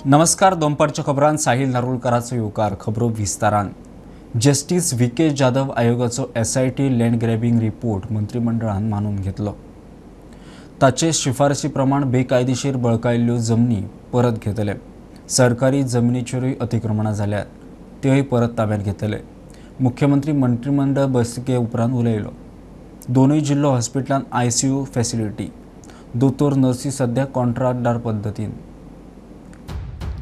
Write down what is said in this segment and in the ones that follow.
नमस्कार, दोनपारच्या खबरांत साहिल नारुलकाराचो येवकार. खबरो विस्तारान. जस्टीस व्ही के जाधव आयोगाचो SIT land grabbing report मंत्रिमंडळान मानून घेतलो. ताचे शिफारशी प्रमाण बेकायदेशीर बळकायल्ल्यो जमनी परत घेतले. सरकारी जमनीचेरूय अतिक्रमणां जाल्यात त्योय परत ताब्यात घेतले. मुख्यमंत्री मंत्रिमंडळ बसके उपरांत उलयलो. दोनूय जिल्लो हॉस्पिटलांत ICU facility, दोतोर नर्सी सध्या कॉन्ट्राक्टदार पद्दतीन.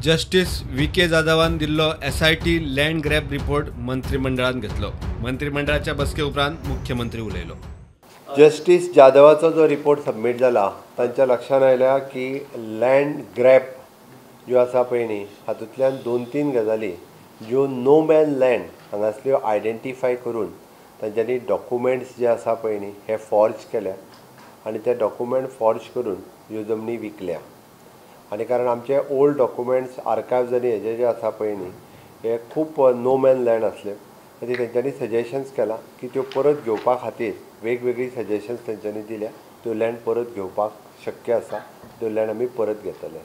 जस्टीस व्ही के जाधवान दिल्लो SIT land grab report मंत्रिमंडळान घेतलो. मंत्रिमंडळाच्या बसके उपरांत मुख्यमंत्री उलयलो. जस्टीस जाधवाचो जो रिपोर्ट सबमीट जाला तांच्या लक्षांत आयल्या की लँड ग्रॅब ज्यो आसा पळय न्ही हातूंतल्यान दोन तीन गजाली ज्यो नो मॅन लँड हांगासल्यो आयडेंटिफाय करून तांच्यांनी डॉक्युमेंट्स जे आसा पळय न्ही हे फॉर्ज केल्या आनी ते डॉक्युमेंट फॉर्ज करून ह्यो जमनी विकल्या. आनी कारण आमचे ओल्ड डॉक्युमेंट्स आर्कायव्ज आनी हेजे जे आसा पळय न्ही हे खूब नो मॅन लँड आसले खातीर तेंच्यांनी सजेशन्स केलां की त्यो परत घेवपा खातीर वेगवेगळी सजेशन्स तेंच्यांनी दिल्या. त्यो लँड परत घेवपाक शक्य आसा, त्यो लँड आमी परत घेतले.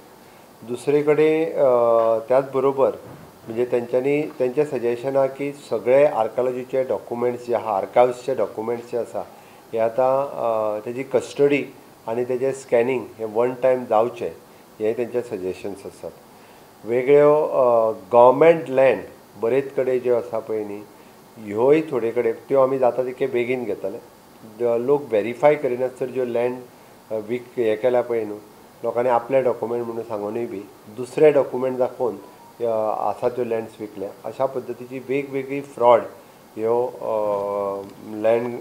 दुसरे कडेन त्याच बरोबर म्हणजे तेंच्यांनी तेंचें सजेशन आहा की सगळे आर्किओलॉजीचे डॉक्युमेंट्स जे आहा, आर्कायव्सचे डॉक्युमेंट्स जे आसा हे आतां तेजी कस्टडी आनी तेजें स्कॅनिंग हें वन टायम जावचें हे तेंचे सजेशन्स आसात. वेगळ्यो गव्हर्मेंट लँड बरेच कडेन ज्यो आसा पळय न्ही ह्योय थोडे कडेन त्यो आमी जाता तितके बेगीन घेतले. लोक वेरीफाय करिनासतना ज्यो लँड वीक हें केल्या पळय न्हू लोकांनी आपले डॉक्युमेंट म्हणून सांगूनय बी दुसरे डॉक्युमेंट दाखोवन आसा त्यो लँड्स विकल्या. अशा पद्दतीची वेगवेगळी फ्रॉड ह्यो लँड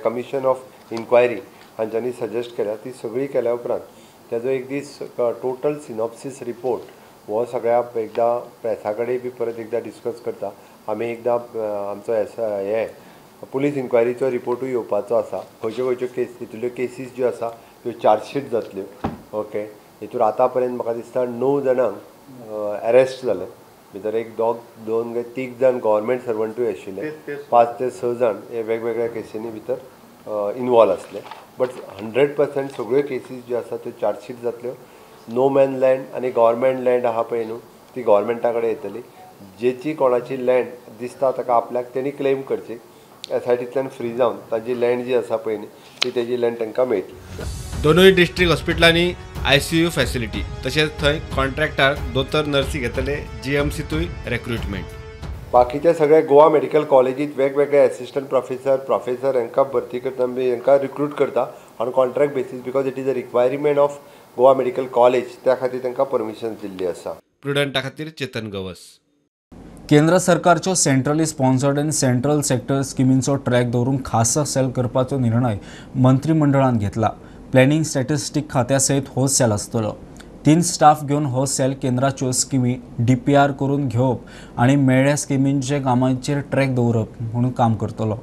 कमिशन ऑफ इन्क्वायरी हांच्यांनी सजेस्ट केल्या. ती सगळी केल्या उपरांत तेजो एक दीस टोटल सिनॉप्सीस रिपोर्ट हो सगळ्या एकदां प्रेसा कडेन बी परत एकदां डिस्कस करता. आमी एकदां आमचो हे पुलीस इन्क्वायरीचो रिपोर्टूय येवपाचो आसा. खंयच्यो खंयच्यो केस हितूंतल्यो केसीस ज्यो आसा त्यो चार्जशीट जातल्यो. ओके, हितूर आतां पर्यंत म्हाका दिसता 9 जाणांक एरेस्ट जाले. भितर एक दोन काय तीग जाण गव्हर्मेंट सर्वंटूय आशिल्ले, 5 ते 6 जाण हे वेगवेगळ्या केसींनी भितर इनवॉल्व आसले. बट 100% सगळ्यो केसीस ज्यो आसा त्यो चार्जशीट जातल्यो. नो मॅन लँड आनी गव्हर्मेंट लँड आहा पळय न्हू ती गव्हर्मेंटा कडेन येतली. जेची कोणाची लँड दिसता ताका आपल्याक तेणी क्लेम करची. SITतल्यान फ्री जावन ताजी लँड जी आसा पळय न्ही ती तेजी लँड तांकां मेळटली. दोनूय डिस्ट्रिक्ट हॉस्पिटलांनी ICU facility तशेंच थंय कॉन्ट्रॅक्टार दोतोर नर्सी घेतले. GMCतूय रेक्रुटमेंट. बाकीचे सगळे गोवा मेडिकल कॉलेजीत वेगवेगळे एसिस्टंट प्रोफेसर प्रोफेसर हांकां भरती करता, हांकां रिक्रूट करता on contract basis because it is a requirement of Goa medical college. त्या खातीर तांकां परमिशन दिल्ली आसा. प्रुडंटा खातीर चेतन गवस. केंद्र सरकारच्यो सेंट्रली स्पॉन्सर्ड आनी सेंट्रल सेक्टर स्किमींचो ट्रॅक दवरून खासा सेल करपाचो निर्णय मंत्रिमंडळान घेतला. प्लॅनिंग स्टॅटिस्टीक खात्या सयत हो सेल आसतलो. 3 स्टाफ घेवन हो सेल केंद्राच्यो स्किमी DPR करून घेवप आनी मेळ्ळ्या स्किमींचे कामांचेर ट्रॅक दवरप म्हणून काम करतलो.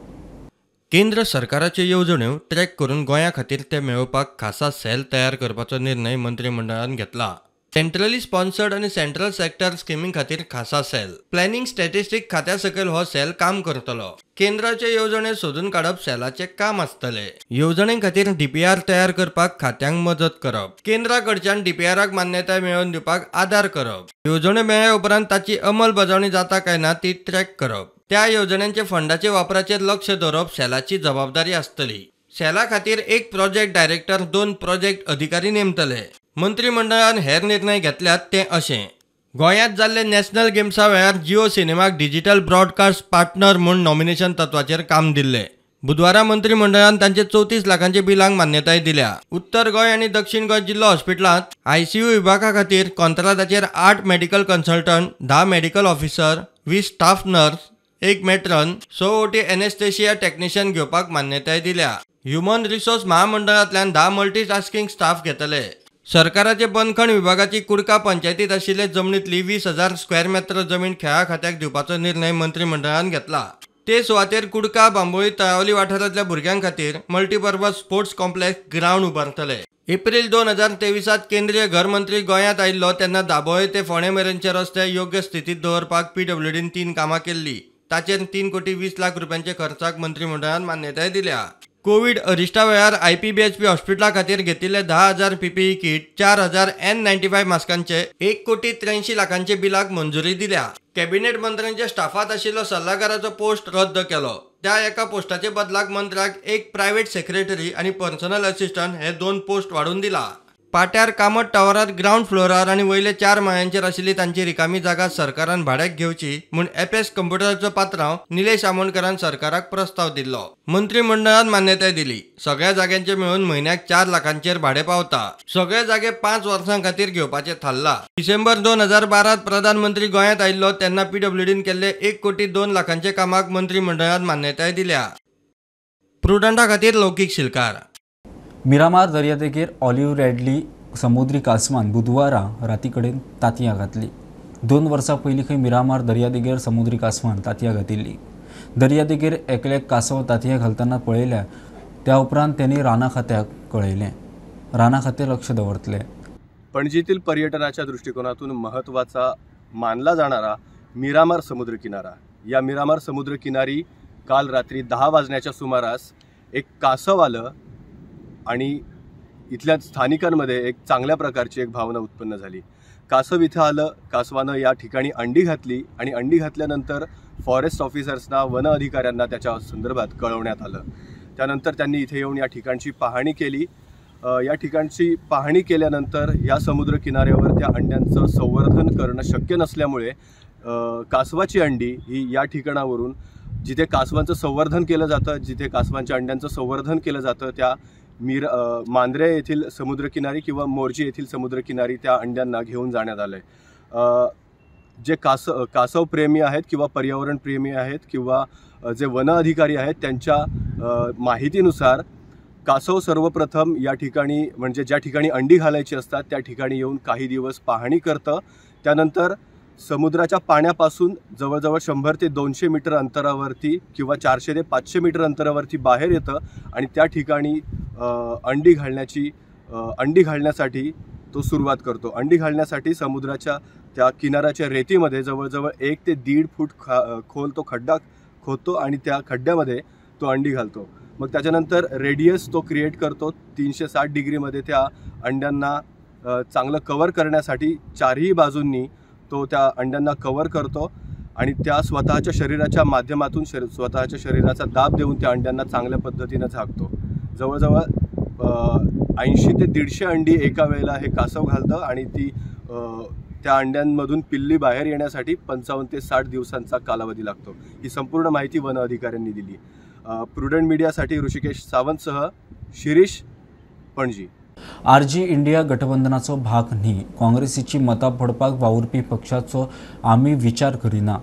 केंद्र सरकाराच्यो येवजण्यो ट्रॅक करून गोंया खातीर ते मेळोवपाक खासा सेल तयार करपाचो निर्णय मंत्रिमंडळान घेतला. सेंट्रली स्पॉन्सर्ड आनी सेंट्रल सेक्टर स्किमी खातीर खासा सेल, प्लॅनिंग स्टॅटिस्टीक खात्या सकयल हो सेल काम करतलो. केंद्राच्यो येवजण्यो सोदून काडप सेलाचें काम आसतलें. येवजणे खातीर DPR तयार करपाक खात्यांक मजत करप, केंद्रा कडच्यान DPRाक मान्यताय मेळोवन दिवपाक आदार करप, येवजण्यो मेळ्ळ्या उपरांत ताची अंमलबजावणी जाता काय ना ती ट्रॅक करप, त्या येवजण्यांचे फंडाचे वापराचेर लक्ष दवरप सेलाची जबाबदारी आसतली. सेला खातीर 1 प्रोजेक्ट डायरेक्टर, 2 प्रोजेक्ट अधिकारी नेमतले. मंत्रिमंडळान हेर निर्णय घेतल्यात ते अशें. गोंयांत जाल्ले नॅशनल गेम्सा वेळार जिओ सिनेमाक डिजिटल ब्रॉडकास्ट पार्टनर म्हूण नॉमिनेशन तत्वाचेर काम दिल्लें. बुधवारा मंत्रिमंडळान तांचे 34 लाखांचे बिलांक मान्यताय दिल्या. उत्तर गोंय आनी दक्षिण गोंय जिल्लो हॉस्पिटलांत ICU विभागा खातीर कॉन्त्रादाचेर 8 medical consultant, 10 medical officer, 20 staff nurse, 1 matron, 6 OT anaesthesia technician घेवपाक मान्यताय दिल्या. ह्युमन रिसोर्स महामंडळांतल्यान 10 मल्टीटास्किंग स्टाफ घेतले. सरकाराचे बंदखण विभागाची कुडका पंचायतीत आशिल्ले जमनीतली 20,000 स्क्वेअर मेत्र जमीन खेळा खात्याक दिवपाचो निर्णय मंत्रिमंडळान घेतला. ते सुवातेर कुडका बांबोळी तळावली वाठारांतल्या भुरग्यां खातीर मल्टीपर्पज स्पोर्ट्स कॉम्प्लेक्स ग्रावंड उबारतले. एप्रील 2023 केंद्रीय घर मंत्री गोंयांत आयिल्लो तेन्ना दाबोळे ते फोंडें मेरेनचे रस्ते योग्य स्थितींत दवरपाक PWDन 3 कामां केल्ली. ताचेर 3 कोटी 20 लाख रुपयांचे खर्चाक मंत्रिमंडळान मान्यताय दिल्या. कोवीड अरिश्टा वेळार IPBHP हॉस्पिटला खातीर घेतिल्ले 10,000 पीपीई किट, 4,000 N95 मास्कांचे 1,83 कोटी बिलाक मंजुरी दिल्या. कॅबिनेट मंत्र्यांच्या स्टाफात आशिल्लो सल्लागाराचो पोस्ट रद्द केलो. त्या एका पोस्टाचे बदलाक मंत्र्याक एक प्रायव्हेट सेक्रेटरी आनी पर्सनल असिस्टंट हे 2 पोस्ट वाडून दिला. पाट्यार कामत टावरार ग्रावंड फ्लोरार आनी वयले 4 माळ्यांचेर आशिल्ली तांची रिकामी जागा सरकारान भाड्याक घेवची म्हूण एपएस कंप्युटराचो पात्रांव निलेश आमोणकरान सरकाराक प्रस्ताव दिल्लो. मंत्रिमंडळान मान्यताय दिली. सगळ्या जाग्यांचे मेळून म्हयन्याक 4 लाखांचेर भाडें पावता. सगळे जागे 5 वर्सां खातीर घेवपाचें थारला. डिसेंबर 2012 प्रधानमंत्री गोंयांत आयिल्लो तेन्ना पीडब्ल्यूडीन केल्ले 1,02 कोटी कामाक मंत्रिमंडळान मान्यताय दिल्या. प्रुडंटा खातीर लौकीक शिलकार. मिरामार दर्यादेगेर ऑलिव्ह रेडली समुद्री कासवान बुधवारा राती कडेन तांतयां घातली. 2 वर्सां पयलीं खंय मिरामार दर्यादेगेर समुद्री कासवान तांतयां घातिल्ली. दर्यादेगेर एकल्याक कासव तांतयां घालतना पळयल्या त्या उपरांत त्यांनी राना खात्याक कळयलें. राना खातें लक्ष दवरतले. पणजीतील पर्यटनाच्या दृष्टिकोनातून महत्त्वाचा मानला जाणारा मिरामार समुद्रकिनारा, या मिरामार समुद्रकिनारी काल रात्री 10 वाजण्याच्या सुमारास एक कासव आलं आणि इथल्या स्थानिकांमध्ये एक चांगल्या प्रकारची एक भावना उत्पन्न झाली. कासव इथं आलं, कासवानं या ठिकाणी अंडी घातली आणि अंडी घातल्यानंतर फॉरेस्ट ऑफिसर्सना, वन अधिकाऱ्यांना त्याच्या संदर्भात कळवण्यात आलं. त्यानंतर त्यांनी इथे येऊन या ठिकाणची पाहणी केली. या ठिकाणची पाहणी केल्यानंतर या समुद्रकिनाऱ्यावर त्या अंड्यांचं संवर्धन करणं शक्य नसल्यामुळे कासवाची अंडी ही या ठिकाणावरून, जिथे कासवांचं संवर्धन केलं जातं, जिथे कासवांच्या अंड्यांचं संवर्धन केलं जातं, त्या मांद्रे येथील समुद्रकिनारी किंवा मोरजी येथील समुद्रकिनारी त्या अंड्यांना घेऊन जाण्यात आलं आहे. जे कासवप्रेमी आहेत किंवा पर्यावरणप्रेमी आहेत किंवा जे वन अधिकारी आहेत त्यांच्या माहितीनुसार कासव सर्वप्रथम या ठिकाणी, म्हणजे ज्या ठिकाणी अंडी घालायची असतात त्या ठिकाणी येऊन काही दिवस पाहणी करतं. त्यानंतर समुद्राच्या पाण्यापासून जवळजवळ 100 ते 200 मीटर अंतरावरती किंवा 400 ते 500 मीटर अंतरावरती बाहेर येतं आणि त्या ठिकाणी अंडी घालण्यासाठी तो सुरुवात करतो. अंडी घालण्यासाठी समुद्राच्या त्या किनाऱ्याच्या रेतीमध्ये जवळजवळ 1 ते 1.5 फूट खोल तो खड्डा खोदतो आणि त्या खड्ड्यामध्ये तो अंडी घालतो. मग त्याच्यानंतर रेडियस तो क्रिएट करतो 360 डिग्रीमध्ये त्या अंड्यांना चांगलं कवर करण्यासाठी चारही बाजूंनी तो त्या अंड्यांना कवर करतो आणि त्या स्वतःच्या शरीराच्या माध्यमातून स्वतःच्या शरीराचा दाब देऊन त्या अंड्यांना चांगल्या पद्धतीनं झाकतो. जवळजवळ 80 ते 150 अंडी एका वेळेला हे कासव घालतं आणि ती त्या अंड्यांमधून पिल्ली बाहेर येण्यासाठी 55 ते 60 दिवसांचा कालावधी लागतो. ही संपूर्ण माहिती वन अधिकाऱ्यांनी दिली. प्रुडंट मीडियासाठी ऋषिकेश सावंतसह शिरीष, पणजी. आरजी इंडिया गठबंधनाचो भाग न्ही. काँग्रेसीची मतां फोडपाक वावुरपी पक्षाचो आमी विचार करिना.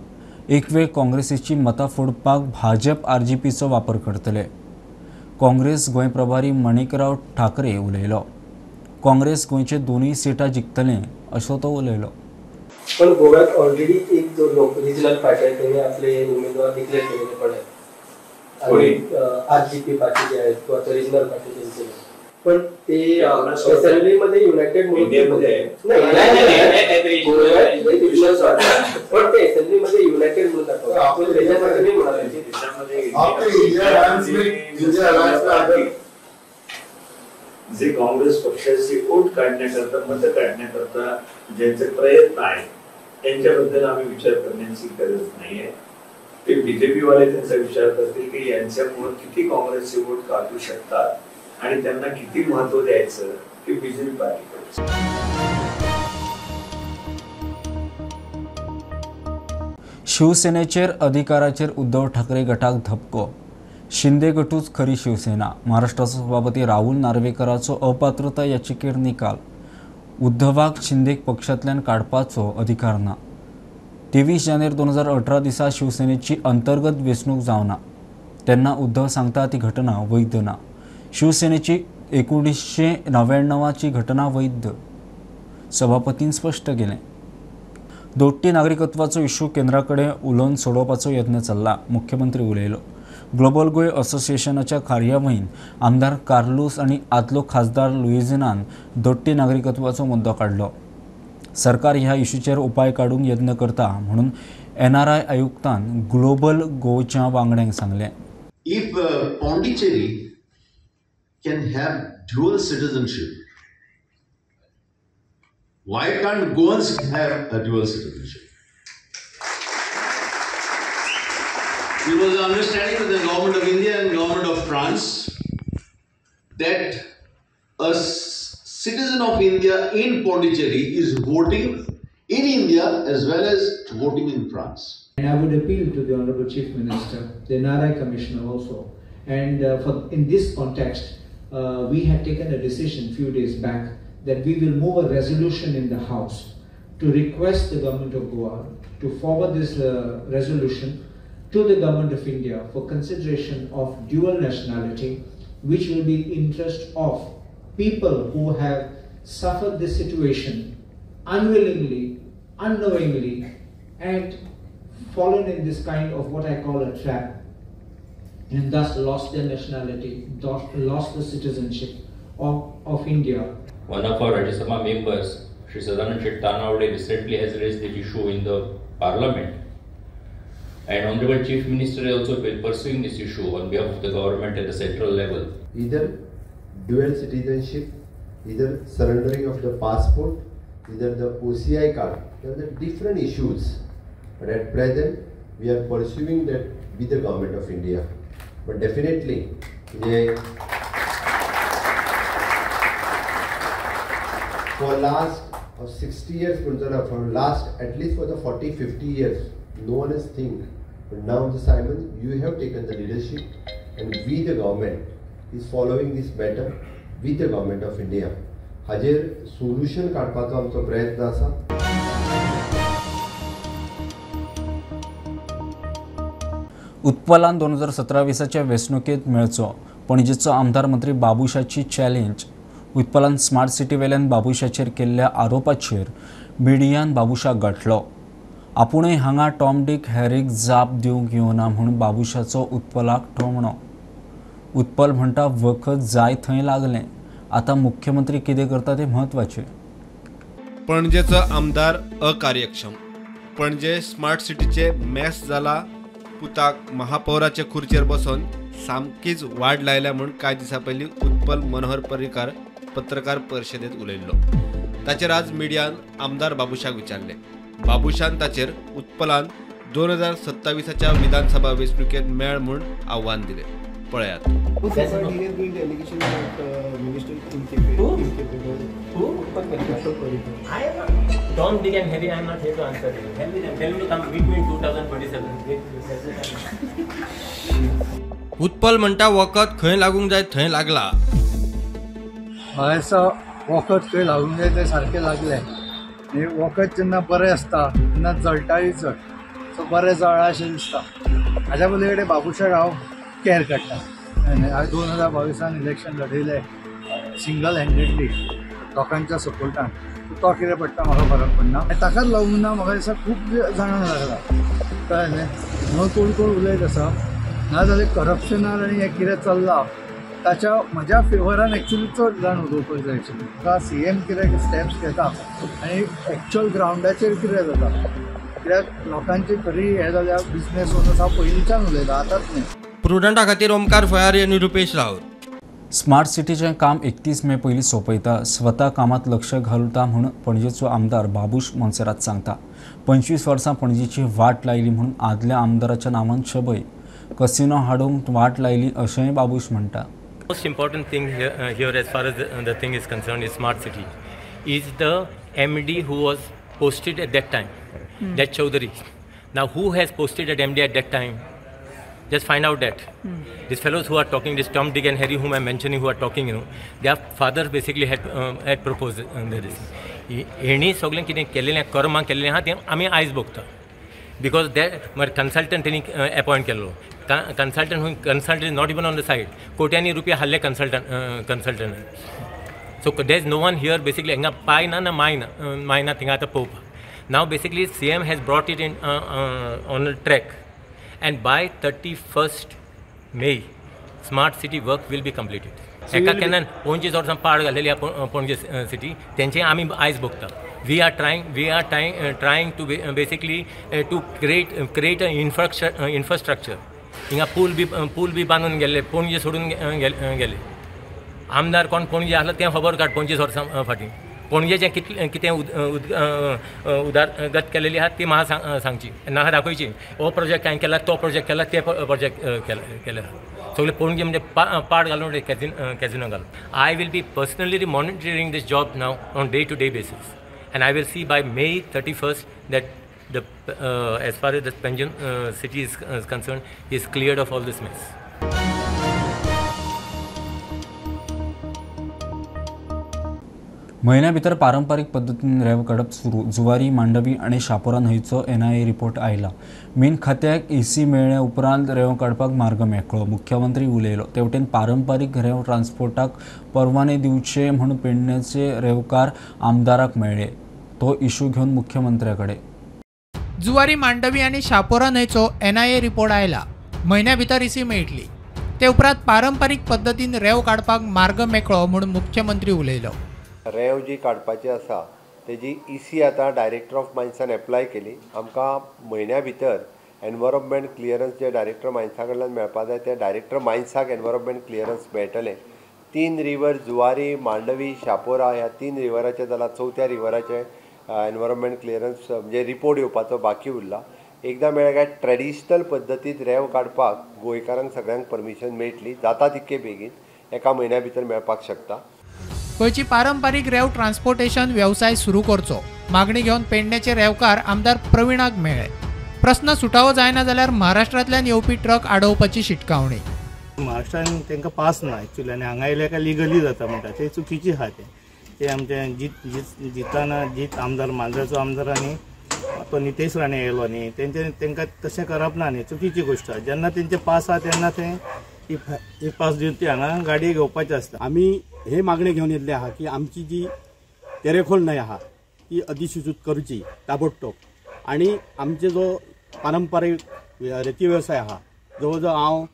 एक वेळ काँग्रेसीची मतां फोडपाक भाजप आरजीपीचो वापर करतले. काँग्रेस गोंय प्रभारी मणिकराव ठाकरे उलयलो. काँग्रेस गोंयचे 2 सिटां जिखतले असो तो उलयलो. पण गोव्यात ऑलरेडी एक जो रिजनल पार्टी आहे त्यांनी आपले उमेदवार डिक्लेअर केलेले पण आहेत आणि आरजीपी पार्टी जे आहेत किंवा रिजनल पार्टी त्यांचे, पण ते असेंब्लीमध्ये युनायटेड म्हणून नाही, पण ते असेंब्लीमध्ये युनायटेड म्हणून दाखवतात. जे काँग्रेस पक्षाचे वोट काढण्याकरता, मत काढण्याकरता ज्यांचे प्रयत्न आहेत त्यांच्याबद्दल आम्ही विचार करण्याची गरज नाहीये. ते बीजेपी वाले त्यांचा विचार करतील की यांच्यामुळे किती काँग्रेसचे वोट काढू शकतात आणि त्यांना किती महत्व द्यायचं ते बीजेपी पार्टी करेल. शिवसेनेचेर अधिकाराचेर उद्धव ठाकरे गटाक धपको. शिंदे गटूच खरी शिवसेना. महाराष्ट्राचो सभापती राहुल नार्वेकराचो अपात्रता याचिकेर निकाल. उद्धवाक शिंदेक पक्षांतल्यान काडपाचो अधिकार ना. 23 जानेर 2018 दिसा शिवसेनेची अंतर्गत वेंचणूक जावना तेन्ना उद्धव सांगता ती घटना वैध ना. शिवसेनेची 1999ची घटना वैध, सभापतीन स्पष्ट केलें. दोट्टी नागरिकत्वाचो इश्यू केंद्रा कडेन उलोवन सोडोवपाचो यत्न चल्ला, मुख्यमंत्री उलयलो. ग्लोबल गोय असोसिएशनाच्या कार्यावळीन आमदार कार्लूस आनी आदलो खासदार लुईझिनान दोट्टी नागरिकत्वाचो मुद्दो काडलो. सरकार ह्या इश्यूचेर उपाय काडूंक यत्न करता म्हणून एनआरआय आयुक्तान ग्लोबल गोच्या वांगड्यांक सांगलें. If Pondicherry can have dual citizenship, why can't Goans have a dual citizenship? It was an understanding with the government of India and government of France that a citizen of India in Pondicherry is voting in India as well as voting in France. And I would appeal to the Honorable Chief Minister, the NRI Commissioner also, and in this context, we had taken a decision few days back that we will move a resolution in the House to request the Government of Goa to forward this resolution to the Government of India for consideration of dual nationality, which will be interest of people who have suffered this situation unwillingly, unknowingly, and fallen in this kind of what I call a trap, and thus lost their nationality, lost the citizenship of India. One of our Rajya Sabha members, Shri Sadanand Shet Tanavade, recently has raised this issue in the Parliament, and Honorable Chief Minister is also pursuing this issue on behalf of the government at the central level. Either dual citizenship, either surrendering of the passport, either the OCI card, there are the different issues. But at present, we are pursuing that with the Government of India. But definitely, for last 60 years, for last at least for the 40-50 years, no one has think. But now, the Simon, you have taken the leadership, and we, the government, is following this matter with the Government of India. हाजेर solution काडपाचो आमचो प्रयत्न आसा. उत्पलान 2017-20 वेंचणुकेंत मेळचो पणजेचो आमदार मंत्री बाबुशाची challenge. उत्पलान smart city वेल्यान बाबुशाचेर केल्ल्या आरोपाचेर मिडियान बाबुशाक गांठलो. आपुणूय हांगा टॉम डीक हॅरीक जाप दिवंक येवना म्हूण बाबुशाचो उत्पलाक ठोमणो. उत्पल म्हणटा वखद जाय थंय लागलें, आतां मुख्यमंत्री कितें करता तें म्हत्वाचें. पणजेचो आमदार अकार्यक्षम, पणजे स्मार्ट सिटीचे मॅस जाला, पुताक महापौराचे खुर्चेर बसून सामकीच वाड लायल्या म्हूण कांय दिसां पयलीं उत्पल मनोहर पर्रीकार पत्रकार परिशदेंत उलयल्लो. ताचेर आज मिडियान आमदार बाबुशाक विचारलें. बाबुशान ताचेर उत्पलान 2027 विधानसभा वेंचणुकेंत मेळ म्हूण आव्हान दिलें. पळयात. Tom, Dick and Harry, I am not here to answer you. Tell me to come meet me in 2027. Utpal म्हणटा वखद खंय लागूंक जाय थंय लागला. म्हाका दिसता वखद खंय लागूंक जाय तें सारकें लागलें. आनी वखद जेन्ना बरें आसता तेन्ना जळटाय चड, सो बरें जळ्ळां अशें दिसता. हाज्या पली कडेन बाबुशाक हांव कॅर काडटा. हांवें 2022 इलेक्शन लढयलें सिंगल हँडेडली लोकांच्या सपोर्टान. तो कितें पडटा म्हाका फरक पडना. ताकाच लागून ना म्हाका दिसता खूब जाणांक लागला, कळ्ळें न्ही. म्हणून कोण कोण उलयत आसा, नाजाल्यार करप्शनार आनी हें कितें चल्लां ताच्या म्हज्या फेवरान एक्चुली चड जाण उलोवपाक जाय. एक्चुली म्हाका सी एम कितें स्टेप्स घेता आनी एक्चुअल ग्रावंडाचेर कितें जाता, कित्याक लोकांची खरी हें जाल्यार बिजनेस ओनर्स हांव पयलींच्यान उलयतां, आतांच न्ही. प्रुडंटा खातीर ओमकार फयारी आनी रुपेश राऊत. स्मार्ट सिटीचें काम 31 मे पयलीं सोंपयता, स्वता कामांत लक्ष घालता म्हूण पणजेचो आमदार बाबूश मोन्सेरात सांगता. 25 वर्सां पणजेची वाट लायली म्हूण आदल्या आमदाराच्या नांवान शबय कसिनो हाडूंक वाट लायली अशेंय बाबूश म्हणटा. Most important thing here as far as the thing is concerned is smart city is the MD who was posted at that time, that Chaudhary. Now who has posted at MD at that time? Just find out that. These fellows who are talking, this Tom, Dick and Harry whom I'm mentioning, who are talking, you know, their father basically had proposed this. हेणी सगळें कितें केल्लें कर्मां केल्लें आहा तें आमी आयज भोगता. Because that मागीर कन्सल्टंट तेणी अपॉयंट केल्लो. Consultant is not even on the side. कोट्यांनी रुपया हाडले consultant. So there is no one here basically. हांगा पाय ना ना माय ना माय ना थिंगा आतां पळोवपाक. Now basically CM has brought it in on a track. And by 31st May, smart city work will be completed. एका केन्ना 25 वर्सां पाड घालेली आहा पणजे सिटी, तेंचे आमी आयज भोगता. We are trying to basically to create a infrastructure. हिंगा पूल बी बांदून गेल्ले, पणजे सोडून गेले. आमदार कोण पणजे आसलो तें खबर काड 25 वर्सां फाटीं पणजेचें कितलें कितें उदरगत केलेली आहा ती म्हाका सांगची नाका दाखोवची. हो प्रोजेक्ट हांवें केला, तो प्रोजेक्ट केला, ते प्रोजेक्ट केले सगळे पणजे म्हणजे पाड घालून कॅजिनो घालून. I will be personally monitoring this job now on day to day basis and I will see by May 31st that the as far as the Panjim city is concerned is cleared of all this mess. म्हयन्या भितर पारंपारीक पद्दतीन रेंव काडप सुरू. जुवारी, मांडवी आनी शापोरा न्हंयचो NIA report आयला. मीन खात्याक एसी मेळ्ळ्या उपरांत रेंव काडपाक मार्ग मेकळो. मुख्यमंत्री उलयलो. ते वटेन पारंपारीक रेंव ट्रान्सपोर्टाक परवाने दिवचे म्हूण पेडण्याचे रेंवकार आमदाराक मेळ्ळे. तो इशू घेवन मुख्यमंत्र्या कडेन. जुवारी, मांडवी आनी शापोरा न्हंयचो एनआयए रिपोर्ट आयला. म्हयन्या भितर इसी मेळटली. ते उपरांत पारंपारीक पद्दतीन रेंव काडपाक मार्ग मेकळो म्हूण मुख्यमंत्री उलयलो. रेंव जी काडपाची आसा तेजी इसी आतां डायरेक्टर ऑफ मायन्सान एप्लाय केली. आमकां म्हयन्या भितर एनवायरोमेंट क्लियरन्स जे डायरेक्टर मायन्सा कडल्यान मेळपा जाय ते डायरेक्टर मायन्साक एनवायरोमेंट क्लियरन्स मेळटलें. 3 रिवर जुवारी, मांडवी, शापोरा ह्या 3 रिवराचे जाल्यार चवथ्या रिवराचे एनवायरोमेंट क्लियरन्स म्हणजे रिपोर्ट येवपाचो बाकी उरला. एकदां मेळ्ळें काय ट्रेडिशनल पद्दतीन रेंव काडपाक गोंयकारांक सगळ्यांक परमिशन मेळटली. जाता तितके बेगीन एका म्हयन्या भितर मेळपाक शकता. गोंयची पारंपारीक रेंव ट्रान्सपोर्टेशन वेवसाय सुरू करचो मागणी घेवन पेडण्याचे रेंवकार आमदार प्रवीणाक मेळ्ळे. प्रस्न सुटावो जायना जाल्यार महाराष्ट्रांतल्यान येवपी ट्रक आडोवपाची शिटकावणी. महाराष्ट्रान तांकां पास ना एक्चुअली आनी हांगा आयल्या काय लिगली जाता म्हणटा ते चुकीची आहा. ते आमचे जीत जिताना जीत आमदार मांद्राचो आमदार आनी तो नितेश राणे येयलो न्ही तेंचे तांकां तशें करप ना न्ही, चुकीची गोश्ट आहा. जेन्ना तेंचे पास आहा तेन्ना ते पास दिवन ते हांगा गाडी घेवपाचे आसता. आमी हे मागणी घेवन येयल्ले आहा की आमची जी तेरेखोल न्हंय आहा ती अधिसूचित करची ताबडतोब आनी आमचे जो पारंपारीक रेती वेवसाय आहा जवळ जवळ हांव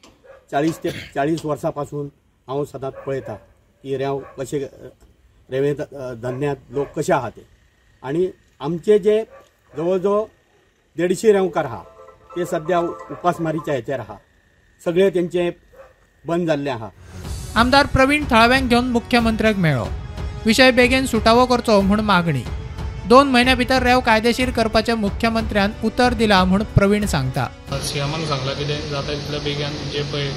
40 ते 40 वर्सां पासून हांव सदांच पळयता की रेंव कशें रेंवे धंद्यांत लोक कशे आहा ते आनी आमचे जे जवळ जवळ 150 रेंवकार आहा ते सद्या उपासमारीच्या हेचेर आहा, सगळे तेंचे बंद जाल्ले आहा. आमदार प्रवीण थळाव्यांक घेवन मुख्यमंत्र्याक मेळ्ळो. विशय बेगीन सुटावो करचो म्हूण मागणी. 2 म्हयन्या भितर रेंव कायदेशीर करपाचें मुख्यमंत्र्यान उतर दिलां म्हूण प्रवीण सांगता. सीएमान सांगलां कितें जाता तितल्या बेगीन जे पळय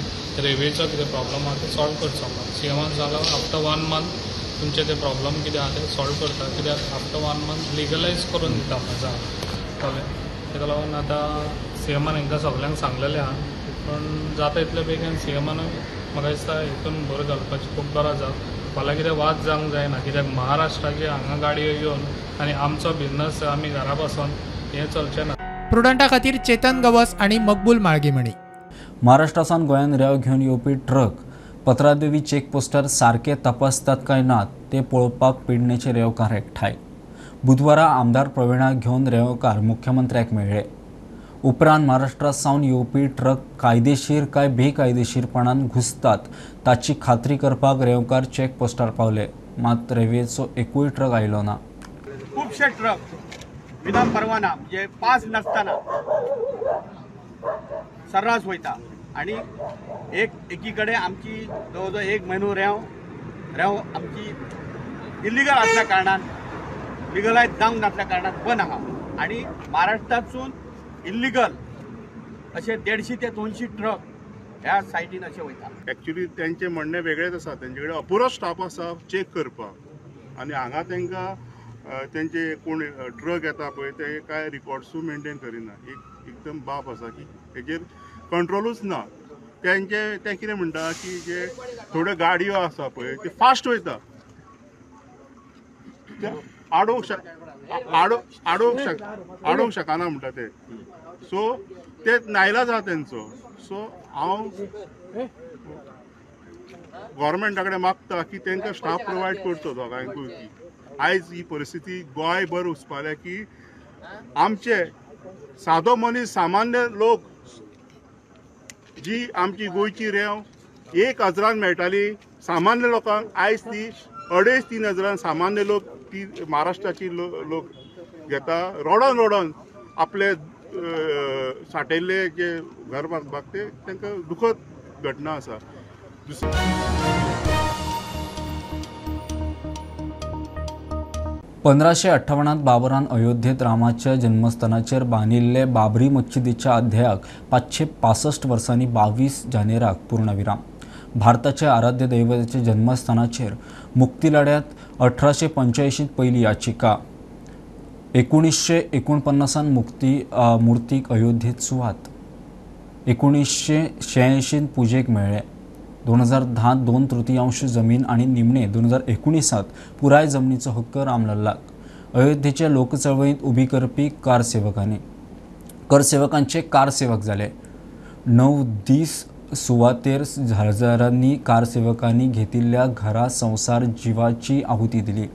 रेंवेचो कितें प्रॉब्लम आहा ते सॉल्व करचो म्हणून. सीएमान सांगलां आफ्टर 1 मंथ तुमचे ते प्रॉब्लम कितें आहा ते सॉल्व करता, कित्याक आफ्टर 1 मंथ लिगलायज करून दिता म्हणून सांगलां. कळ्ळें? ताका लागून आतां सीएमान हांकां सगल्यांक सांगलेलें आहा, पूण जाता तितल्या बेगीन सीएमान म्हाका दिसता हितून भर घालपाची खूब गरज आहा. फाल्यां कितें वाद जावंक जायना, कित्याक महाराष्ट्राचे हांगा गाडयो येवन आनी आमचो बिजनस आमी घरा बसून हें चलचें ना. प्रुडंटा खातीर चेतन गवस आनी मकबूल माळगीमणी. महाराष्ट्रासावन गोंयांत रेंव घेवन येवपी ट्रक पत्रादेवी चेकपोस्टार सारके तपासतात काय ना ते पळोवपाक पेडणेचे रेंवकार एकठांय. बुधवारा आमदार प्रवीणाक घेवन रेंवकार मुख्यमंत्र्याक मेळ्ळे. उपरांत महाराष्ट्रात सावन येवपी ट्रक कायदेशीर काय बेकायदेशीरपणान घुसतात ताची खात्री करपाक रेंवकार चेकपोस्टार पावले. मात रेंवेचो एकूय ट्रक आयलो ना. खुबशे ट्रक विना परवाना म्हणजे पास नासतना सर्रास वयता आनी एकी कडेन आमची जवळ जवळ 1 म्हयनो रेंव आमची इलिगल आसल्या कारणान लिगलायज जावंक नासल्या कारणान बंद आहा आनी महाराष्ट्रांतसून इल्लिगल अशे 150 ते 200 ट्रक ह्या सायटीन अशे वयता. एक्चुअली तेंचें म्हणणें वेगळेंच आसा, तेंचे कडेन अपुरो स्टाफ आसा चॅक करपाक आनी हांगा तांकां तेंचे कोण ट्रक येता पळय ते कांय रिकॉर्ड्सूय मेनटेन करिना. एक एकदम बाब आसा की हेजेर कंट्रोलूच ना. तेंचे ते कितें म्हणटा की जे थोड्यो गाडयो आसा पळय ते फास्ट वयता, ते आडोवंक शकना म्हणटा ते. सो ते नायलाज आहा तेंचो. सो हांव गव्हर्मेंटा कडेन मागता की तांकां स्टाफ प्रोवायड करचो दोगांयकूय. की आयज ही परिस्थिती गोंयभर वचपाल्या की आमचे सादो मनीस सामान्य लोक जी आमची गोंयची रेंव 1000 मेळटाली सामान्य लोकांक, आयज ती 2500-3 हजारान सामान्य लोक ती महाराष्ट्राची लोक घेता. रोडोन रोडोन आपले साठयल्ले जे घर बांदपाक ते तांकां दुखद घटना आसा. 1558 बाबरान अयोध्येत रामाच्या जन्मस्थानाचेर बांदिल्ले बाबरी मस्जिदीच्या अध्यायाक 565 वर्सांनी 22 जानेराक पूर्णविराम. भारताच्या आराध्य दैवताच्या जन्मस्थानाचेर मुक्ती लढ्यात 1885 पयली याचिका, 1949 मुक्ती मूर्तीक अयोध्येत सुवात, 1986 पुजेक मेळ्ळे, 2010 2/3 जमीन आणि निमणे 2019 पुराय जमनीचो हक्क रामलल्लाक. अयोध्येच्या लोकचळवळीत उभी करपी कारसेवकांनी करसेवकांचे कारसेवक जाले. 9 दीस सुवातेर हजारांनी कारसेवकांनी घेतिल्ल्या घरा संवसार जिवाची आहुती दिली.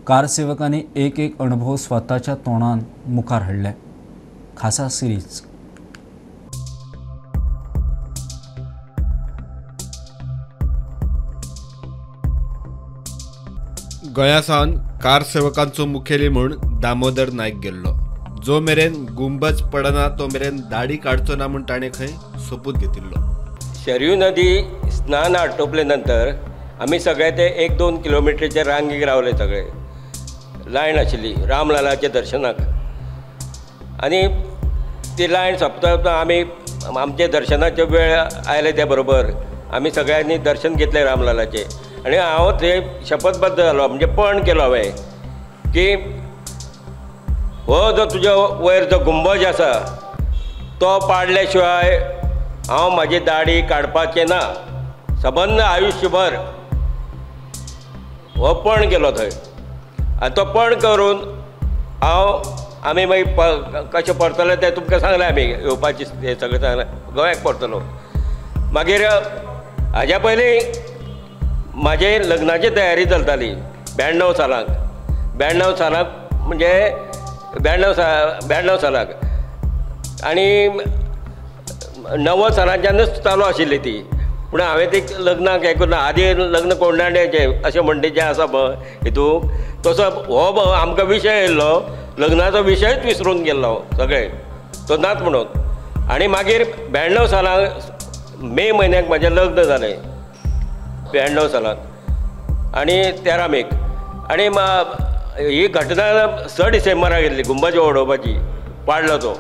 कारसेवकांनी एक एक अणभव स्वताच्या तोंडान मुखार हाडले. खासा सिरीज. गोंया सावन कारसेवकांचो मुखेली म्हूण दामोदर नायक गेल्लो. जो मेरेन गुंबज पडना तो मेरेन दाढी काडचो ना म्हूण ताणें खंय सोपूत घेतिल्लो. शरयू नदी स्नान आटोपले नंतर आमी सगळे ते 1-2 किलोमिटरचे रांगेक रावले. सगळे लायन आशिल्ली रामलालाच्या दर्शनाक आनी ती लायन सोंपता आमी आमचे दर्शनाचे वेळ आयले त्या बरोबर आमी सगळ्यांनी दर्शन घेतलें रामलालाचें. आनी हांव थंय शपथबद्ध जालो, म्हणजे पण केलो हांवें की हो जो तुज्या वयर जो गुंबज आसा तो पाडल्या शिवाय हांव म्हाजी दाडी काडपाचें ना सबंद आयुश्यभर. हो पण केलो थंय आनी तो पण करून हांव आमी मागीर कशें परतले तें तुमकां सांगलें. आमी येवपाचें हें सगळें सांगलें, गोंयाक परतलो. मागीर हाज्या पयलीं म्हाजे लग्नाची तयारी चलताली 92 सालाक. 92 सालाक म्हणजे 92 सालाक आनी 90 सालाच्यानूच चालू आशिल्ली ती. पूण हांवें ती लग्नाक हें करून आदी लग्न कोंडाण्याचें अशें म्हणटा जें आसा पळय हितून तसो हो आमकां विशय आयिल्लो, लग्नाचो विशयच विसरून गेल्लो सगळे, तो नाच म्हणून. आनी मागीर 92 सालाक मे म्हयन्याक म्हाजें लग्न जालें, 92 सालाक आनी 13 मेक. आनी ही घटना 6 डिसेंबराक गेल्ली, गुंबज उडोवपाची पाडलो तो.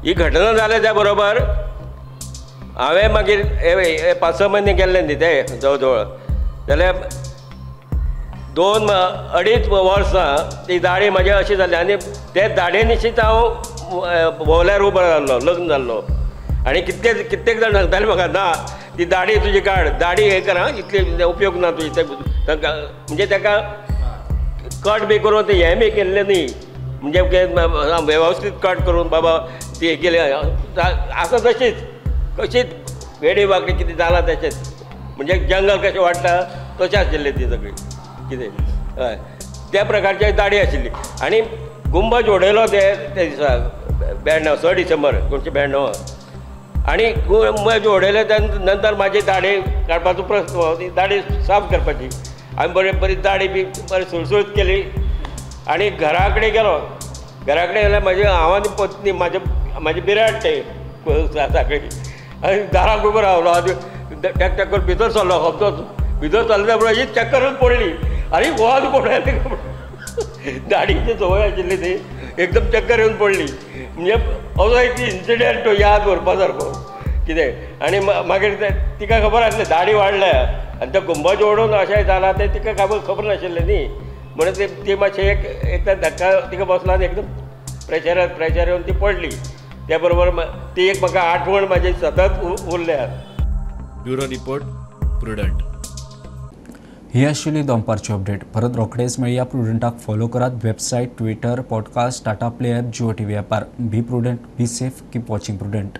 ही घटना जाल्या त्या बरोबर हांवें मागीर 5-6 म्हयने गेल्ले न्ही ते जवळ जवळ, जाल्यार 2-2.5 वर्सां ती दाडी म्हाजी अशी जाली आनी ते दाडये निशीच हांव भोंवल्यार उबो जाल्लो, लग्न जाल्लो. आनी कित्येक जाण सांगताले म्हाका, ना ती दाडी तुजी काड, दाडी हें कर, इतली उपयोग ना तुजी. तांकां म्हणजे ताका कट बी करून ते हें बी केल्लें न्ही, म्हणजे वेवस्थीत कट करून बाबा ती हें केली आसा तशीच, कशीच वेडी वाकडी कितें जालां तशेंच, म्हणजे जंगल कशें वाडटा तशें आशिल्लें ती सगळी कितें. हय, त्या प्रकारची दाडी आशिल्ली. आनी गुंबज उडयलो ते दिसा 92, 6 डिसेंबर 1992. आनी गुंबज उडयले त्या नंतर म्हाजी दाडी काडपाचो प्रस्न, ती दाडी साफ करपाची. आमी बरी बरी दाडी बी बरी सुळसुळीत केली आनी घरा कडेन गेलो. घरा कडेन गेल्यार म्हाजी हांव आनी पत्नी म्हाजी बिराड ते साकळी आनी दाराक उबो रावलो आनी टॅक टॅक करून भितर सरलो. खबरो भितर सरले बरोबर ही चक्करूच पडली आनी वॉल पडले, दाडीची संवय आशिल्ली ती एकदम चक्कर येवन पडली. म्हणजे असो एक इन्सिडंट तो याद उरपा सारको कितें. आनी मागीर तिका खबर आसलें दाडी वाडल्या आनी तो गुंबज ओडून अशें जालां तें तिका खबर नाशिल्लें न्ही, म्हणून ती मातशें एक धक्का तिका बसला आनी एकदम प्रेशर येवन ती पडली. त्या बरोबर ती एक म्हाका आठवण म्हाजी सतत उरल्या. Bureau report, Prudent. ही आशिल्ली दनपारची अपडेट. परत रोखडेच मेळया. प्रुडंटाक फॉलो करात website, Twitter, podcast, Tata Play app, Jio TV ॲपार. Be prudent, be safe, keep watching Prudent.